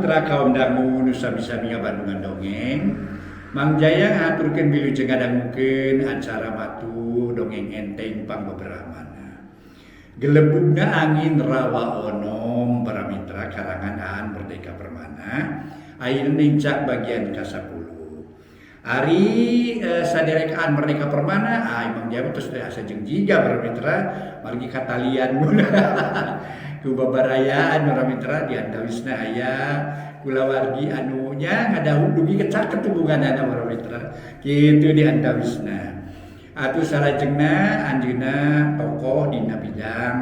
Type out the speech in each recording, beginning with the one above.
mitra kaum dangu nu sami-sami ngabandungan dongeng, Mang Jaya ngahaturkeun wilujeng ngadangukeun acara matuh dongeng enteng pangbeberahmana. Gelebugna angin rawa onom para mitra karangan Aan Merdeka Permana ayeuna nincak bagian ka-10. Ari saderek Aan Merdeka Permana, ah Mang Jaya mah tos teu asa jeung jiga para mitra, margi katalian ku babarayaan para mitra di antawisna aya kulawargi anu nya ngadahu dugi ka caket hubunganana para mitra kitu di antawisna. Atuh salajengna anjeunna tokoh dina bidang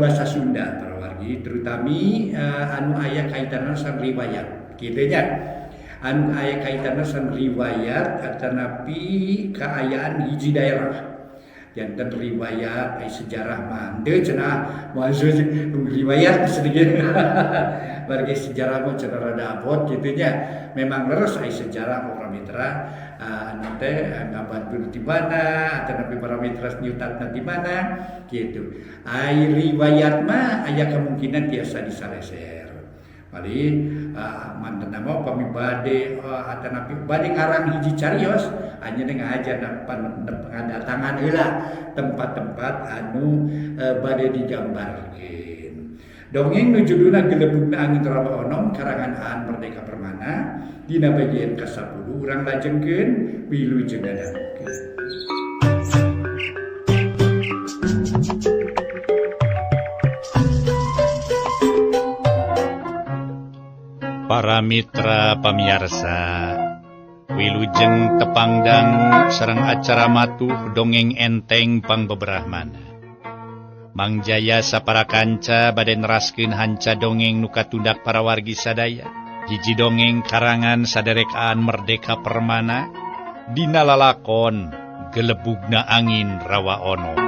basa Sunda para wargi terutami anu aya kaitanna sareng riwayat kitu nya. Anu aya kaitanna sareng riwayat atanapi kaayaan hiji daerah. Janten riwayat ai sejarah mah henteu cenah maksud riwayat sedikit. Margi sejarah mah cenah rada abot kitu nya. Memang leres ai sejarah mah para mitra anu teh ngabantu di mana atanapi para mitra nyutatna di mana kitu. Ai riwayat mah aya kemungkinan tiasa disaleser. Bali mantenna mah upami bade atanapi bade ngarang hiji carios anjeunna ngahaja ngadatangan heula tempat-tempat anu bade digambarkeun. Dongeng nu judulna Gelebugna Angin Rawa Onom karangan Aan Merdeka Permana dina bagian ka-10 urang lajengkeun wilujeng ngadangukeun. Para mitra pamiarsa, wilujeng tepangdang sareng acara matuh dongeng enteng pangbeberahmana. Mang Jaya sapara kanca bade neraskeun hanca dongeng nu katundak para wargi sadaya. Hiji dongeng karangan saderekaan Merdeka Permana dina lalakon Gelebugna Angin Rawa Onom.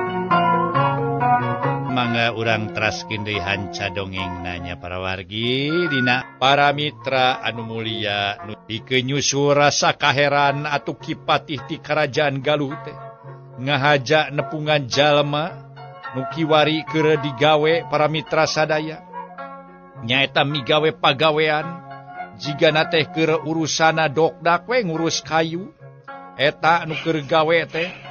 Mangga urang teraskeun deui hanca dongeng nanya para wargi dina para mitra anu mulia nu dikenyusur rasa kaheran atuh Ki Patih ti Karajaan Galuh teh ngahaja nepungan jalma nu kiwari keur digawe para mitra sadaya nyaeta migawe pagawean jigana teh keur urusana dokdak we ngurus kayu eta nu keur gawe teh.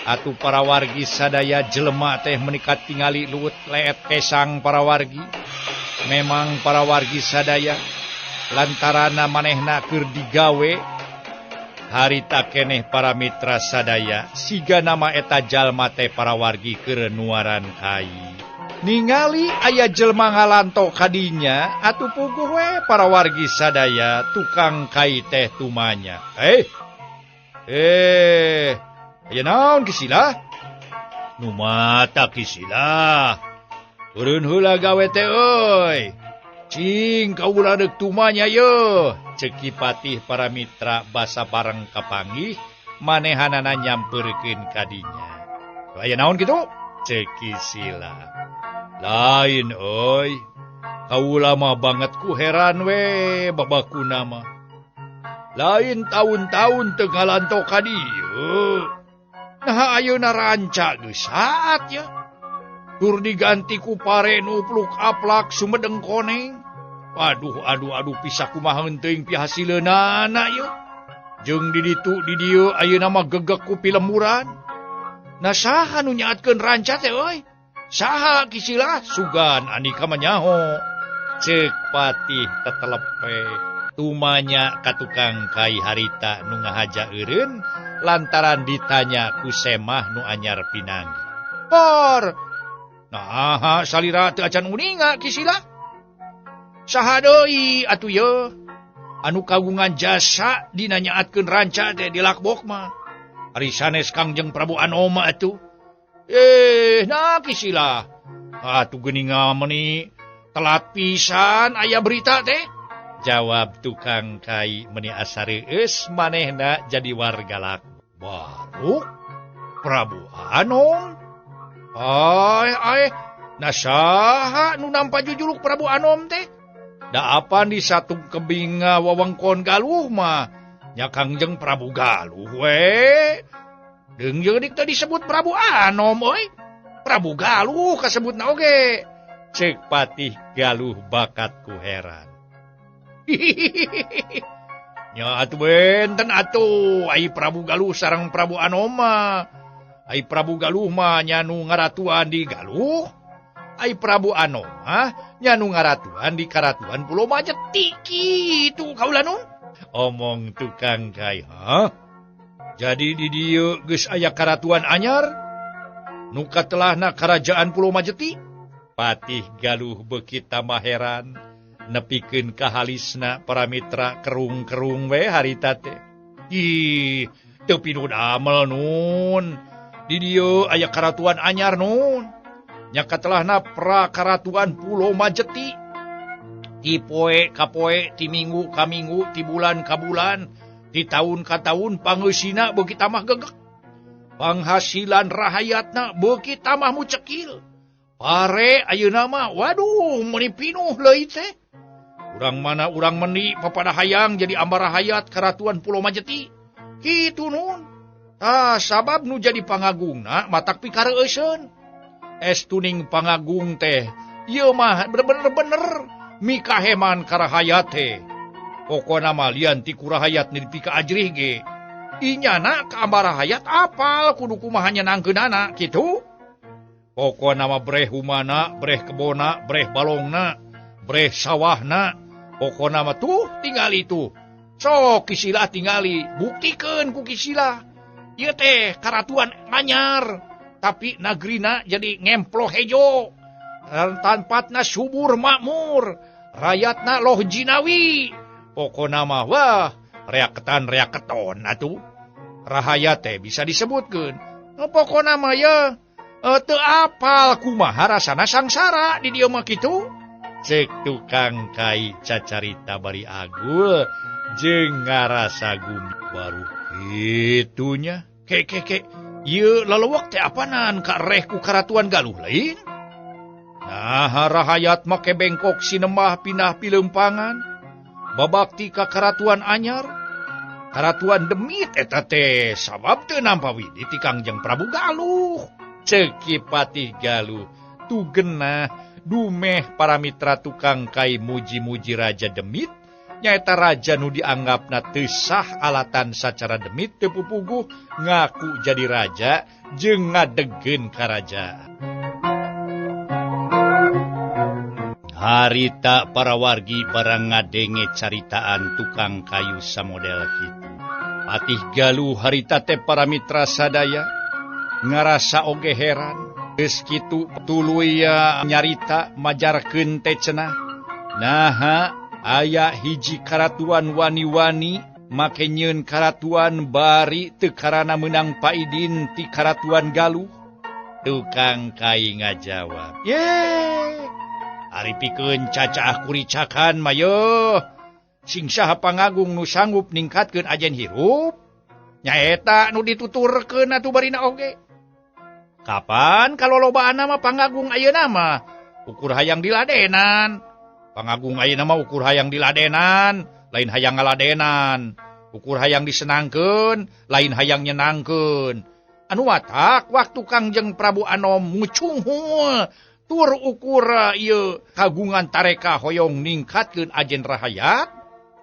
Atuh para wargi sadaya jelema teh menikat tingali luwut leet kesang para wargi. Memang para wargi sadaya lantarana manehna keur digawe harita keneh para mitra sadaya siga nama eta jalma teh para wargi keur nuaran kai. Ningali aya jelema ngalanto kadinya atuh puguh we para wargi sadaya tukang kai teh tumanya. Aya naon Ki Sila? Nu mata Ki Sila. Turun heula gawe teh euy. Cing kaula deuk tumanya yeuh. Ceuk Ki Patih para mitra basa bareng kapanggih manehanana nyampeurkeun ka dinya. Aya naon kitu? Ceuk Ki Sila. Lain euy. Kaula mah banget ku heran we babakuna mah. Lain taun-taun teu ngalanto ka dieu. Nah ayeuna ranca geus saat ya. Tur diganti ku pare nu pluk aplak sumedeng koneng. Waduh aduh aduh pisah kumaha teuing pihasileunana yeuh. Jeung di ditu di dieu ayeuna mah gegek ku pilemburan. Nah saha nu nyaatkeun ranca teh euy? Saha Ki Sila? Sugan andika mah nyaho. Ceuk Patih tetelepe. Tumanya ka tukang kai harita nu ngahaja eureun lantaran ditanya ku Semah nu anyar pinanggih. Por. Nah, salira teu acan uninga Ki Sila. Saha deui atuh yeuh anu kagungan jasa dina nyaatkeun ranca teh di Lakbok mah. Ari sanes Kangjeng Prabu Anoma atuh. Nah Ki Sila. Atuh geuning meni telat pisan aya berita teh. Jawab tukang kai meni asa reueus manehna jadi warga Lakbok. Baru Prabu Anom. Ai ai nah saha nu nampa jujuluk Prabu Anom teh? Da apan di satu kebing wewengkon Galuh mah nya Kangjeng Prabu Galuh we. Deung jeung teh disebut Prabu Anom euy. Prabu Galuh kasebutna oge. Ceuk Patih Galuh bakat ku heran. Nya atuh benten atuh ai Prabu Galuh sareng Prabu Anom mah. Ai Prabu Galuh mah nya nu ngaratuan di Galuh. Ai Prabu Anom mah nya nu ngaratuan di Karatuan Pulau Majeti kitu kaula nun. Omong tukang kai, hah? Jadi di dieu geus aya karatuan anyar nu katelahna Karajaan Pulau Majeti. Patih Galuh beuki tambah heran nepikeun ka halisna para mitra kerung-kerung we harita teh. Ih, teu pinuh damel nun. Di dieu aya karatuan anyar nun. Nya katelahna pra karatuan Pulau Majeti. Ti poe ka poe, ti minggu ka minggu, ti bulan ka bulan, ti taun ka taun pangeusina beuki tambah gegek. Panghasilan rahayatna beuki tambah mucekil. Pare ayeuna mah waduh meuni pinuh leuit teh. Urang mana urang meuni papada hayang jadi ambar rahayat Karatuan Pulau Majeti. Kitu nun. Tah sabab nu jadi pangagungna matak pikareueuseun. Estuning pangagung teh ieu mah bener-bener mikaheman ka rahayat teh. Pokona mah lian ti ku rahayat nu dipika ajrih ge. Inyana ka ambar rahayat apal kudu kumaha nyenangkeunana kitu. Pokona mah breh humana, breh kebona, breh balongna, breh sawahna. Pokona mah tuh tingali tuh. Sok Ki Sila tingali, buktikeun ku Ki Sila. Ieu teh karatuan anyar, tapi nagrina jadi ngemploh hejo. Tanpatna subur makmur, rayatna loh jinawi. Pokona mah wah, reaketan reaketon atuh. Rahayat teh bisa disebutkeun. Pokona mah ye teu apal kumaha rasana sangsara di dieu mah kitu. Cek tukang kai cacarita bari agul jeung ngarasa gumi baru kitunya. Ke ke ke ieu lalewek teh apanan ka reh ku Karatuan Galuh lain? Nah, rahayat make bengkok sinemah pindah pilempangan. Babakti ka Karatuan anyar. Karatuan demit eta teh sabab teu nampa widi ti Kangjeng Prabu Galuh. Cek Ki Patih Galuh tu genah dumeh para mitra tukang kai muji-muji Raja Demit nyaeta raja nu dianggapna teu sah alatan sacara demit teu pupuguh ngaku jadi raja jeung ngadegkeun karajaan. Harita para wargi barang ngadenge caritaan tukang kayu samodel kitu. Patih Galuh harita teh para mitra sadaya ngarasa oge heran. Geus kitu tuluy nyarita majarkeun teh cenah. Naha aya hiji karatuan wani-wani make nyieun karatuan bari teu karana meunang paidin ti Karatuan Galuh. Tukang kai ngajawab, "Ye, ari pikeun cacaah kuricakan mah yeuh. Sing saha pangagung nu sanggup ningkatkeun ajen hirup? Nyaeta nu dituturkeun atuh barina oge. Kapan kalolobaan mah pangagung ayeuna mah ukur hayang diladenan. Pangagung ayeuna mah ukur hayang diladenan, lain hayang ngaladenan. Ukur hayang disenangkeun, lain hayang nyenangkeun. Anu watak waktu Kangjeng Prabu Anom mucunghul tur ukur ieu kagungan tareka hoyong ningkatkeun ajen rahayat,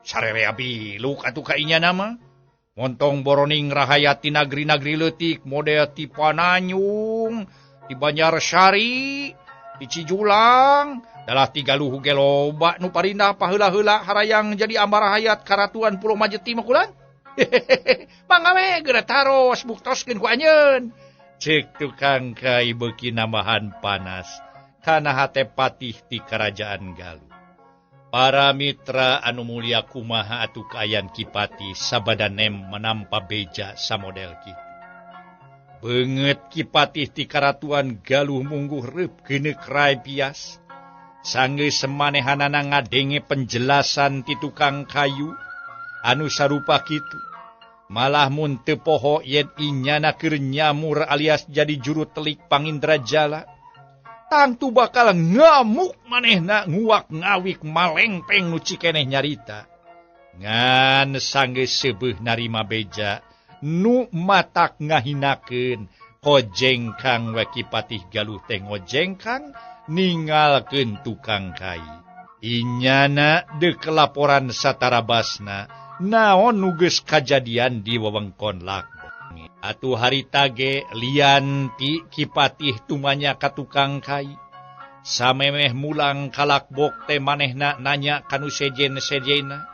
sarerea biluk atuh ka inyana mah. Montong boroning rahayat ti nagri-nagri leutik model ti Pananyung, ti Banjarsari, ti Cijulang, dalah ti Galuh ge loba nu parindah paheula-heula harayang jadi ambar rahayat Karatuan Pulau Majeti mah kulan. Mangga we geura taros buktoskeun ku anjeun. Cek tukang kai beuki nambahan panas kana hate patih ti Karajaan Galuh. Para mitra anu mulia kumaha atuh kaayaan Ki Patih sabada nem menampa beja samodel kitu. Beungeut Ki Patih ti Karatuan Galuh mungguh reup geuneuk rai pias. Sanggeus semanehanana ngadenge penjelasan ti tukang kayu anu sarupa kitu. Malah mun teu poho yen inyana keur nyamur alias jadi juru telik pangindrajala. Tangtu bakal ngamuk manehna nguak ngawik malengpeng nu cikeneh nyarita. Ngan sanggeus seubeuh narima beja nu matak ngahinakeun kojengkang we Ki Patih Galuh teh ngojengkang ningalkeun tukang kai. Inyana deuk laporan satarabasna naon nu geus kajadian di wewengkon Lakbok. Atuh harita ge lian ti Ki Patih tumanya ka tukang kai. Samemeh mulang ka Lakbok teh manehna nanya ka nu sejen-sejena.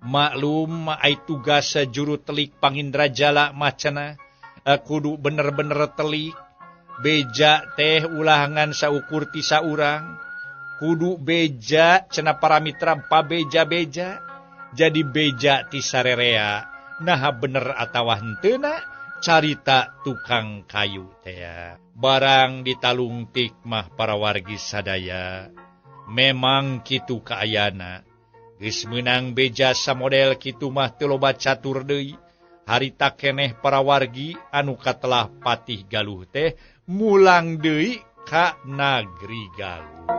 Maklum ai tugas juru telik Pangindrajala mah cenah kudu bener-bener telik. Beja teh ulah ngan saukur ti saurang. Kudu beja cenah para mitra pabeja-beja. Jadi beja ti sarerea. Naha bener atawa henteuna carita tukang kayu teh. Barang ditalungtik mah para wargi sadaya. Memang kitu kaayana. Geus meunang beja samodel kitu mah teu loba catur deui. Harita keneh para wargi anu katelah Patih Galuh teh mulang deui ka Nagri Galuh.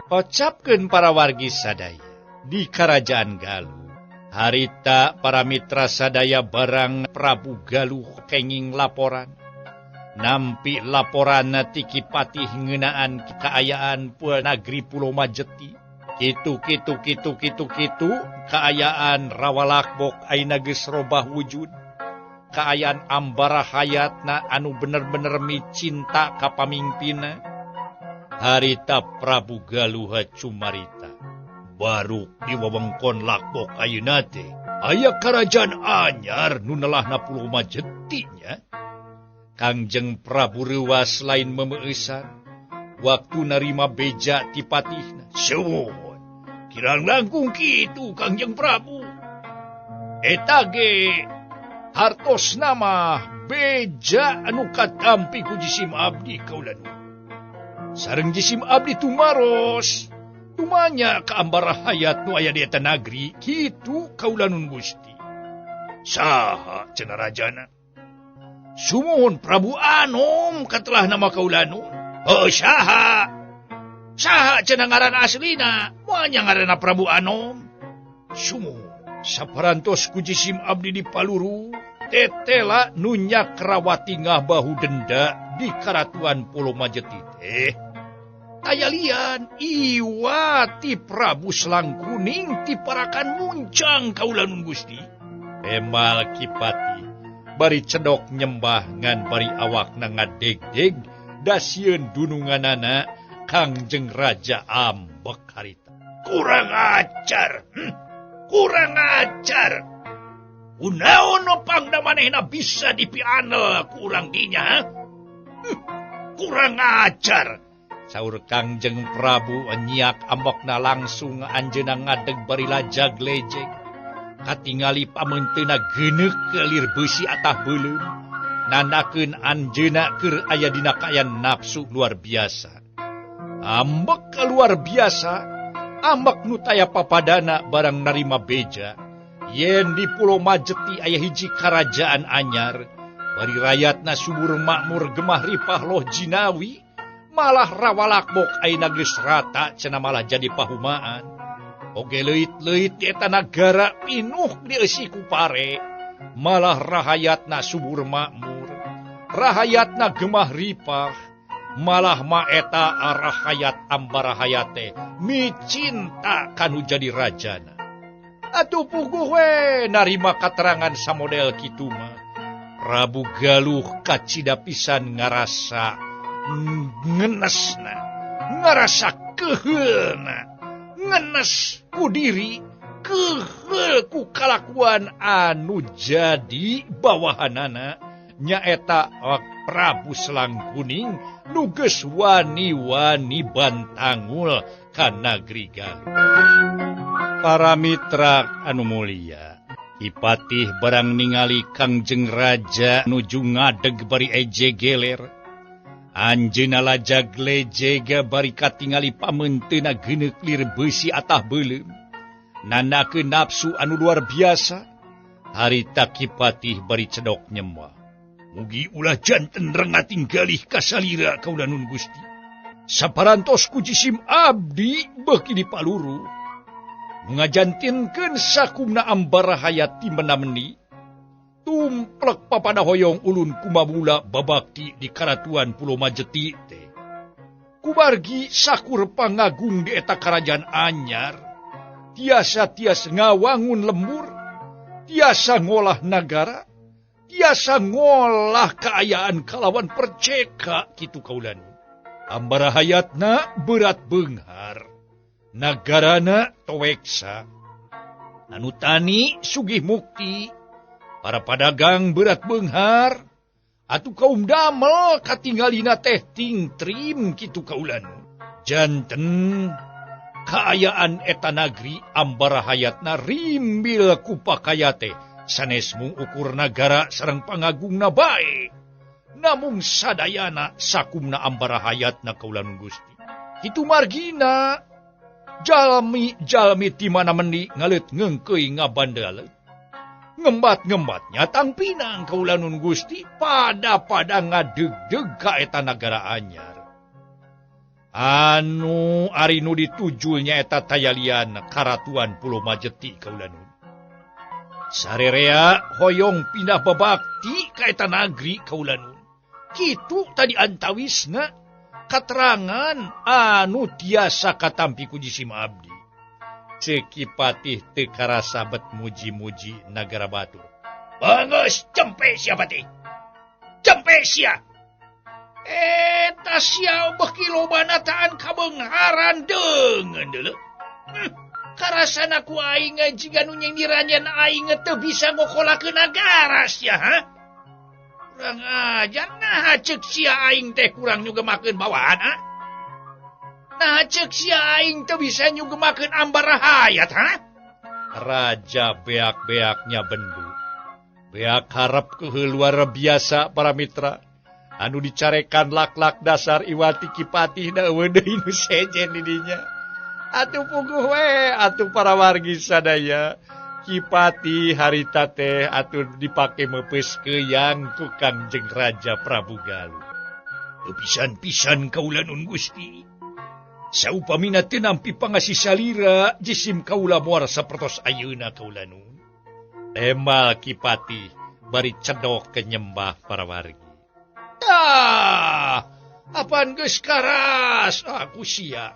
Ocapkeun para wargi sadaya di Karajaan Galuh. Harita para mitra sadaya barang Prabu Galuh kenging laporan. Nampi laporan ti Ki Patih ngeunaan kaayaan Nagri Pulo Majeti. Kitu kitu kitu kitu kitu kaayaan Rawalakbok ayeuna geus robah wujud. Kaayaan ambara hayatna anu bener-bener micinta ka pamingpinna. Harita Prabu Galuh cumarita. Baruk di wewengkon Lakbok ayeuna teh aya karajaan anyar nu nelahna Pulo Majeti nya. Kangjeng Prabu reuwas lain memeueusan waktu narima beja ti patihna. Seuwun kirang langkung kitu Kangjeng Prabu. Eta ge hartosna mah beja anu katampi ku jisim abdi kaula nu. Sareng jisim abdi tumaros tumanya ka ambara hayat nu aya di eta nagri kitu kaula nun Gusti. Saha cenah rajana? Sumuhun Prabu Anom katelah nama kaula nun. Heuh saha? Saha cenah ngaran aslina? Moal nya ngaranna Prabu Anom. Sumuhun saparantos ku jisim abdi di paluru tetela nu nyakrawati ngabahu denda di Karatuan Pulo Majeti teh. Aya lian iwati Prabu Selang Kuning ti parakan muncang kaula nun Gusti. Emal Ki Patih bari cedok nyembah ngan bari awakna ngadegdeg dasieun dununganana Kangjeng Raja ambek harita. Kurang ajar, kurang ajar. Kunaon pangda manehna bisa dipianel ku urang dinya? Kurang ajar. Saur Kangjeng Prabu nyiak ambekna langsung anjeunna ngadeg bari lajag lejeg. Katingali pameunteuna geuneuk lir beusi atah beuleum. Nandakeun anjeunna keur aya dina kaayaan nafsu luar biasa. Ambek luar biasa, ambek nu taya papadana barang narima beja. Yen di Pulo Majeti aya hiji karajaan anyar, bari rayatna subur makmur gemah ripah loh jinawi, malah Rawalakbok ayeuna geus rata cenah malah jadi pahumaan. Oge leuit-leuit di eta nagara pinuh dieusi ku pare, malah rahayatna subur makmur, rahayatna gemah ripah, malah ma eta rahayat ambarahayat teh micinta kanu jadi rajana. Atuh puguh we narima katerangan samodel kitu mah. Prabu Galuh kacida pisan ngarasa ngenesna, ngarasa keheulna, ngenes ku diri, keheul ku kalakuan anu jadi bawahanana nyaeta Prabu Selang Kuning nu geus wani-wani bantangul ka Nagri Galuh. Para mitra anu mulia, Ki Patih barang ningali Kangjeng Raja nuju ngadeg bari eje geler. Anjeunna lajag lejeg bari katingali pameunteuna geuneuk lir beusi atah beuleum. Nandakeun nafsu anu luar biasa, harita Ki Patih bari cedok nyembah. Mugi ulah janten rengating galih kasalira kaula nun Gusti. Saparantos ku jisim abdi beuki dipaluru. Ngajantinkeun sakumna ambara hayat ti menameni. Tumplek papada hoyong ulun kumabula babakti di Karatuan Pulo Majeti teh. Kumargi sakur pangagung di eta karajaan anyar tiasa-tiasa ngawangun lembur, tiasa ngolah nagara, tiasa ngolah kaayaan kalawan perceka kitu kaulan. Ambara hayatna berat beunghar, nagarana toweksa, anu tani sugih mukti, para padagang berat beunghar, atuh kaum damel katinggalina teh tingtrim kitu kaulan. Janten kaayaan eta nagri ambara hayatna rimbil ku pakaya teh sanes mung ukur nagara sareng pangagungna bae, namung sadayana sakumna ambara hayatna kaulan Gusti. Kitu margina jalmi-jalmi ti mana mendi ngaleut ngeungkeuy ngabandaleut, ngembat-ngembat nyatang pinang kaulanun Gusti pada-pada ngadegdeg ka eta nagara anyar. Anu ari nu ditujulnya eta tayalian karatuan Pulau Majeti kaulanun. Sarerea hoyong pindah babakti ka eta nagri kaulanun. Kitu tadi antawisna katerangan anu tiasa katampi ku jisim abdi. Ceki patih teu karasa bet muji-muji nagara batur. Bangeus cempe sia patih. Cempe sia. Eta sia beuki lobana taan kabeungharan deungeun deuleu. Karasana ku aing jiga nu nyindiranjeun aing teu bisa ngokolakeun nagara sia ha? Kurang ajar naha ceuk sia aing teh kurang nyugemakeun bawahan ha? Nah ceuk sia aing teu bisa nyugemakeun ambara hayat ha? Raja beak-beaknya bendu. Beak harap keuheul luar biasa para mitra. Anu dicarekan lak-lak dasar iwati Ki Patih da eueuh deui nu sejen di dinya. Atuh puguh we atuh para wargi sadaya. Ki Patih harita teh atuh dipake meupeus keuyang ku Kangjeng Raja Prabu Galuh. Teu pisan-pisan kaula nun Gusti. Saupamina teu nampi pangasih salira jisim kaula moal sapertos ayeuna kaula nun. Temal Ki Patih bari cedok ke nyembah para wargi. Tah, apaan geus karas aku sia.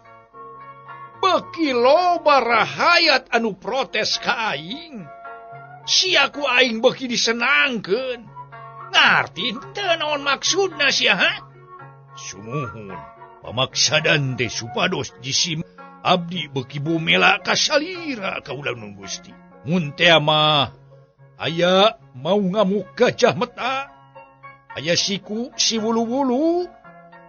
Beuki loba rahayat anu protes ka aing. Sia ku aing beuki disenangkeun. Ngarti teu naon maksudna sia ha? Sumuhun pamaksadan teh supados jisim abdi beuki bumela ka salira kaula nun Gusti. Mun teh mah aya mau ngamuk gajah meta. Aya siku si wulu-wulu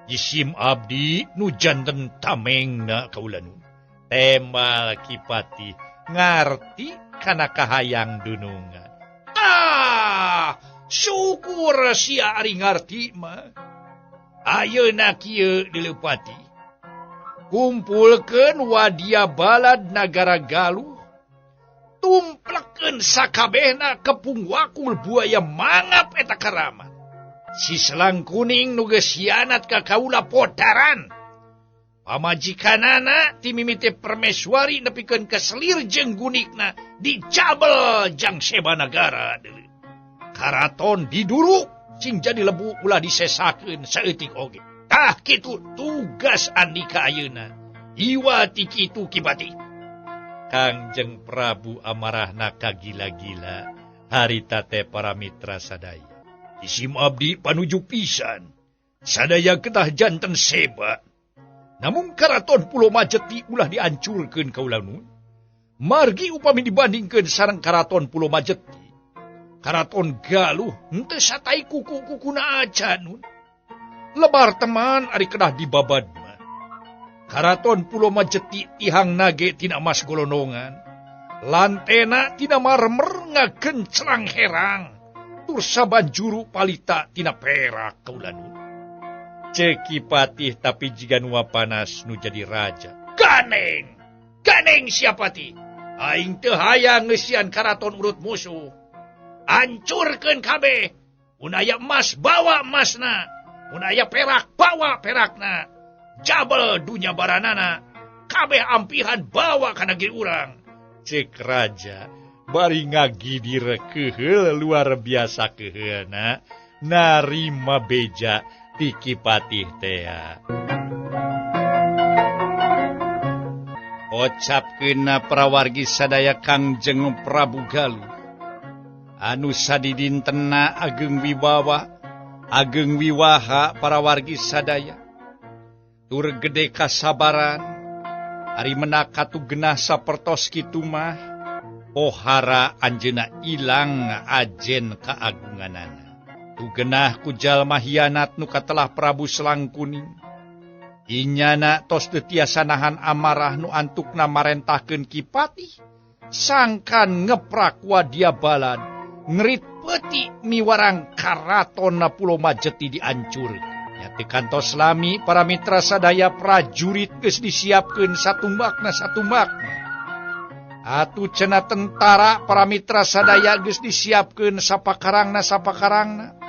jisim abdi nu janten tamengna kaula nun. Temal Ki Patih ngarti kana kahayang dunungan. Ah, syukur sia ari ngarti mah. Ayeuna kieu dileupati. Kumpulkeun wadia balad nagara Galuh. Tumplekeun sakabehna kepung wakul buaya mangap eta karamat. Si selang kuning nu geus hianat ka kaula podaran. Pamajikanana ti mimiti permeswari nepikeun ka selir jeung gunikna dijabel jang seba nagara deui. Karaton diduruk sing jadi lebu ulah disesakeun saeutik oge. Tah kitu tugas andika ayeuna. Iwa ti kitu Ki Patih. Kangjeng Prabu amarahna kagila-gila harita teh para mitra sadaya. Jisim abdi panuju pisan. Sadaya ketah janten seba. Namun karaton Pulau Majeti ulah diancurkeun kaula nun. Margi upami dibandingkeun sareng karaton Pulau Majeti, karaton Galuh henteu satai kuku-kukuna acan nun. Lebar teman ari kedah dibabad mah. Karaton Pulau Majeti tihang nage tina emas golondongan. Lantena tina marmer ngagenclang herang. Tur saban juru palita tina perak kaula nun. Ceuk Ki Patih tapi jiga nua panas nu jadi raja. Ganeng! Ganeng siapati? Aing teu hayang ngeusian karaton urut musuh. Hancurkeun kabeh. Mun aya emas bawa emasna. Mun aya perak bawa perakna. Jabel dunya baranana. Kabeh ampihan bawa ka negeri urang. Ceuk raja bari ngagidir keuheul luar biasa keuheulna narima beja ti Ki Patih tea. Kocapkeunna prawargi sadaya Kangjeng Prabu Galuh anu sadidintena ageng wibawa ageng wiwaha parawargi sadaya tur gede kasabaran ari menak katugenah sapertos kitu mah pohara anjeunna ilang ajen kaagunganana tugenah ku jalma hianat nu katelah Prabu Selangkuning inyana tos teu tiasa nahan amarah nu antukna marentahkeun Ki Patih sangkan ngeprak Wadya Balad ngerit peuti miwarang karatonna Pulo Majeti diancur. Nya teu kantos lami para mitra sadaya prajurit geus disiapkeun satumbakna satumbakna. Atuh cenah tentara para mitra sadaya geus disiapkeun sapakarangna sapakarangna.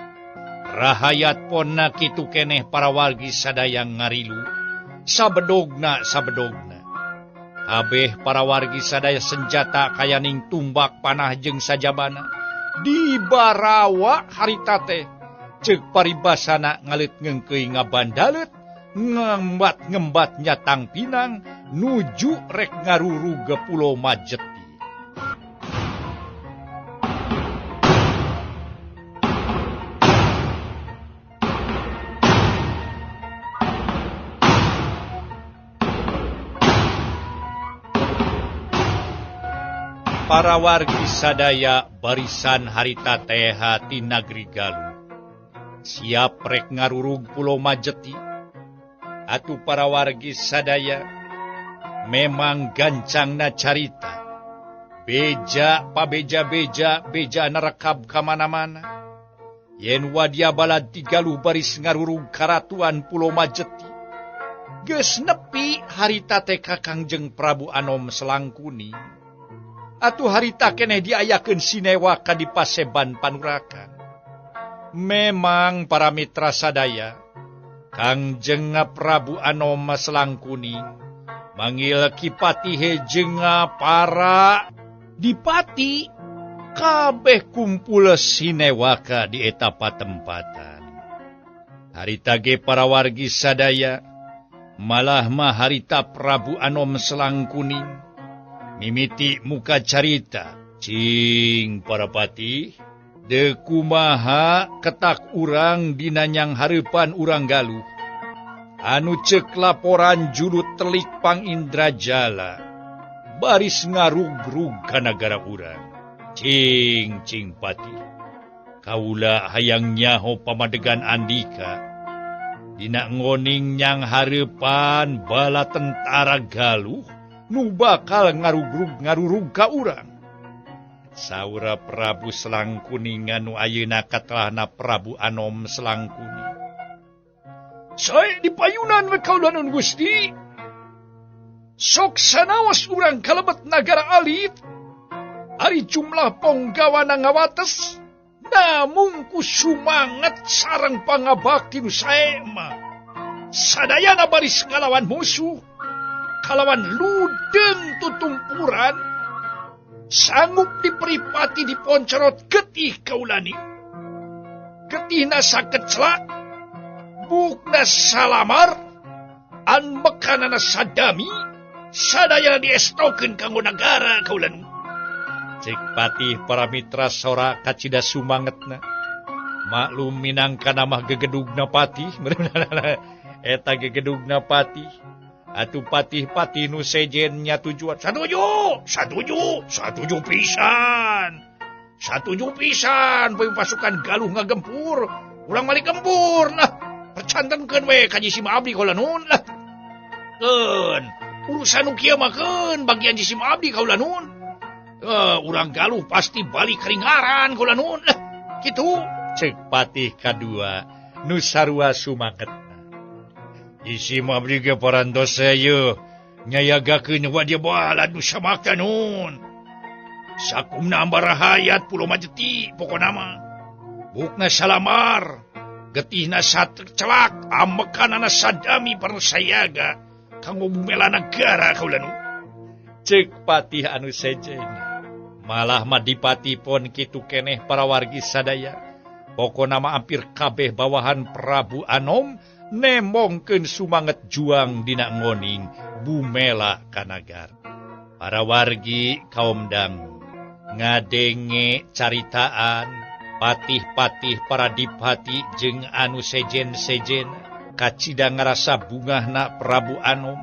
Rahayat ponna kitu keneh para wargi sadaya ngarilu sabedogna sabedogna. Kabeh para wargi sadaya senjata kayaning tumbak panah jeung sajabana dibarawa harita teh ceuk paribasana ngaleut ngeungkeuy ngabandaleut ngembat-ngembat nyatang pinang nuju rek ngarurug ke Pulo Majeti. Para wargi sadaya barisan harita teha ti nagri Galuh siap rek ngarurug Pulo Majeti. Atuh para wargi sadaya memang gancangna carita beja pabeja-beja beja narekab ka mana-mana yen Wadya Balad ti Galuh baris ngarurug karatuan Pulo Majeti geus nepi harita teh ka Kangjeng Prabu Anom Selangkuning. Atuh harita keneh diayakeun sinewa ka di Paseban Panurakan. Memang para mitra sadaya Kangjeng Prabu Anom Selangkuning manggil Ki Patih jeung para dipati kabeh kumpul sinewaka di eta patempatan. Harita ge para wargi sadaya malah mah harita Prabu Anom Selangkuning mimiti muka carita cing para patih de kumaha ketak urang dinanyang hareupan urang Galuh anu ceuk laporan juru telik Pang Indrajala baris ngarugrug ka nagara urang. Cing cing patih kaula hayang nyaho pamadegan andika dina ngoning nyang hareupan bala tentara Galuh nu bakal ngarugrug ka urang. Saura Prabu Selangkuning anu ayeuna katelahna Prabu Anom Selangkuning. Sae dipayunan we kaula nun Gusti. Sok sanaos urang kalebet nagara alit. Ari jumlah ponggawana ngawates, namung ku sumanget sareng pangabakti nu sae mah. Sadayana baris ngalawan musuh, kalawan ludeng tutumpuran, sanggup diperipati diponcorot getih kaulani. Getihna sakecelak, bukna salamar, anbekanana sadami, sadayana diestokeun kanggo nagara kaulanu. Cek patih para mitra sora kacida sumangetna. Maklum minangka mah gegedugna patih, eta gegedugna patih. Atuh patih-patih nu sejennya tujuan satuju, satuju, satuju pisan. Satuju pisan poe pasukan Galuh ngagempur, urang balik gempur lah. Percantenkeun we ka jisim abdi kaula nun lah. Keun, urusan nu kieu mah keun bagian jisim abdi kaula nun. Urang Galuh pasti balik karingaran kaula nun lah. Kitu ceuk patih kadua nu sarua sumanget. Jisim abdi ge parantos ye nyayagakeun Wadya Balad nu samakta nun. Sakumna ambarahayat Pulo Majeti pokona mah. Bukna salamar, getihna sacelak, amekanana sadami parsayaga kanggo bumela nagara kaula nu. Ceuk patih anu sejen. Malah mah dipati pon kitu keneh para wargi sadaya. Pokona mah hampir kabeh bawahan Prabu Anom nemongkeun sumanget juang dina ngoning bumela ka nagara. Para wargi kaum dangu ngadenge caritaan patih-patih para dipati jeung anu sejen-sejen kacida ngarasa bungahna Prabu Anom.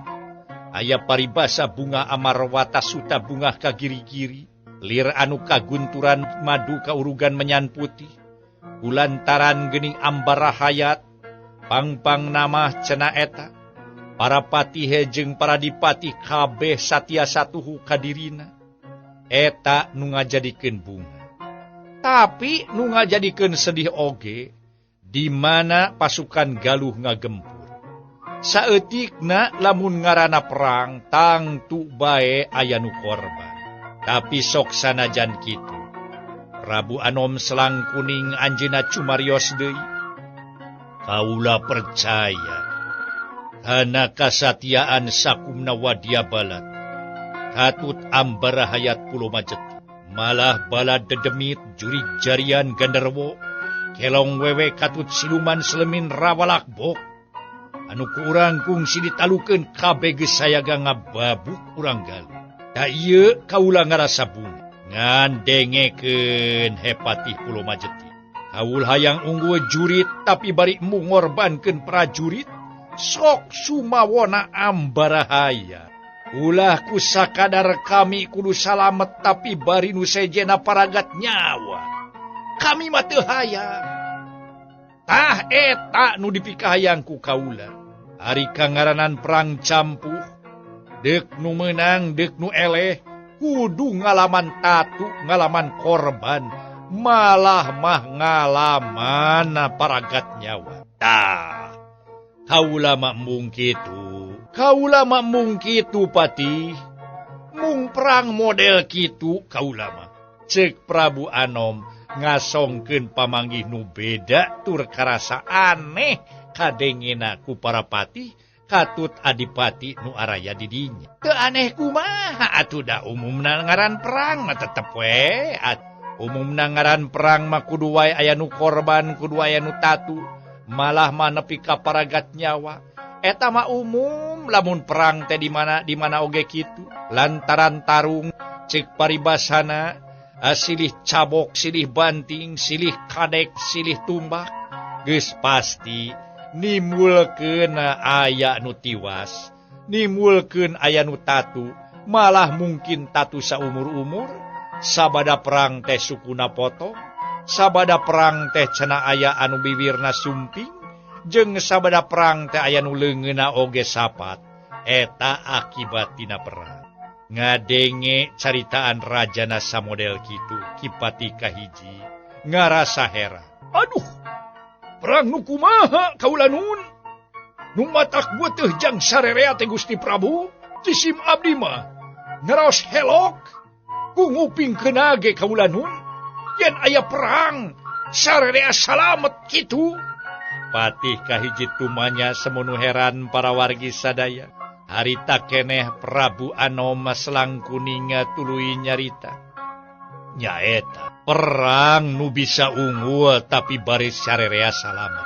Aya paribasa bunga Amarwata Suta bungah ka giri-giri, lir anu kagunturan madu kaurugan menyan putih, kulantaran geuning ambara hayat, pangpang namah cenah eta. Para patihe jeung para dipati kabeh satia satuhu kadirina. Eta nu ngajadikeun bunga. Tapi nu ngajadikeun sedih oge di mana pasukan Galuh ngagempur. Saeutikna lamun ngaranna perang tangtu bae aya nu korban. Tapi sok sanajan kitu, Prabu Anom Selang Kuning anjeunna cumarios deui. Kaula percaya kana kasatiaan sakumna wadya balat katut ambara hayat pulo majeti malah balad dedemit jurig jarian genderwo kelong wewe katut siluman selemin rawalak bok anu ku urang kungsi ditalukeun kabeh geus sayaga ngababuk urang Galuh. Da ieu kaula ngarasa bunga ngan dengekeun hepatih pulo majeti. Kaul hayang unggul jurit tapi bari embung ngorbankeun prajurit sok sumawona ambarahaya. Ulah ku sakadar kami kudu salamet tapi bari nu sejena paragat nyawa. Kami mah teu hayang. Tah eta nu dipikahayang ku kaula. Ari kangaranan perang campuh, deuk nu meunang deuk nu eleh, kudu ngalaman tatu, ngalaman korban, malah mah ngalaman paragat nyawa. Tah kaula mah embung kitu. Kaula mah embung kitu patih. Mung perang model kitu kaula mah. Ceuk Prabu Anom ngasongkeun pamanggih nu beda tur karasa aneh kadengena ku para patih katut adipati nu araya di dinya. Teu aneh kumaha atuh da umumna ngaran perang mah tetep we. Umumna ngaran perang mah kudu wae aya nu korban, kudu aya nu tatu, malah mah nepi ka paragat nyawa. Eta mah umum lamun perang teh di mana oge kitu. Lantaran tarung ceuk paribasana silih cabok, silih banting, silih kadek, silih tumbak, geus pasti nimbulkeun aya nu tiwas, nimbulkeun aya nu tatu, malah mungkin tatu saumur-umur. Sabada perang teh sukuna potong, sabada perang teh cenah aya anu biwirna sumping, jeung sabada perang teh aya nu leungeunna oge sapat. Eta akibat tina perang. Ngadenge caritaan rajana samodel kitu, Kipati kahiji ngarasa heran. Aduh, perang nu kumaha kaula nun? Nu matak beuteung jang sarerea teh Gusti Prabu, cisim abdi mah ngaraos helok ku ngupingkeun ge kaula nun. Yen aya perang sarerea salamet kitu. Patih kahiji tumanya semono heran para wargi sadaya. Harita keneh Prabu Anom Selang Kuning tuluy nyarita. Nyaeta perang nu bisa unggul tapi baris sarerea salamet.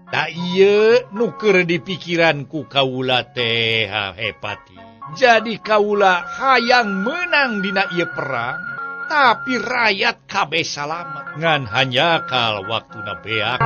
Ta ieu nu keur dipikiran ku kaula teh hepati. Jadi kaula hayang menang dina ieu perang tapi rakyat kabeh salamet. Ngan hanjakal waktuna beak.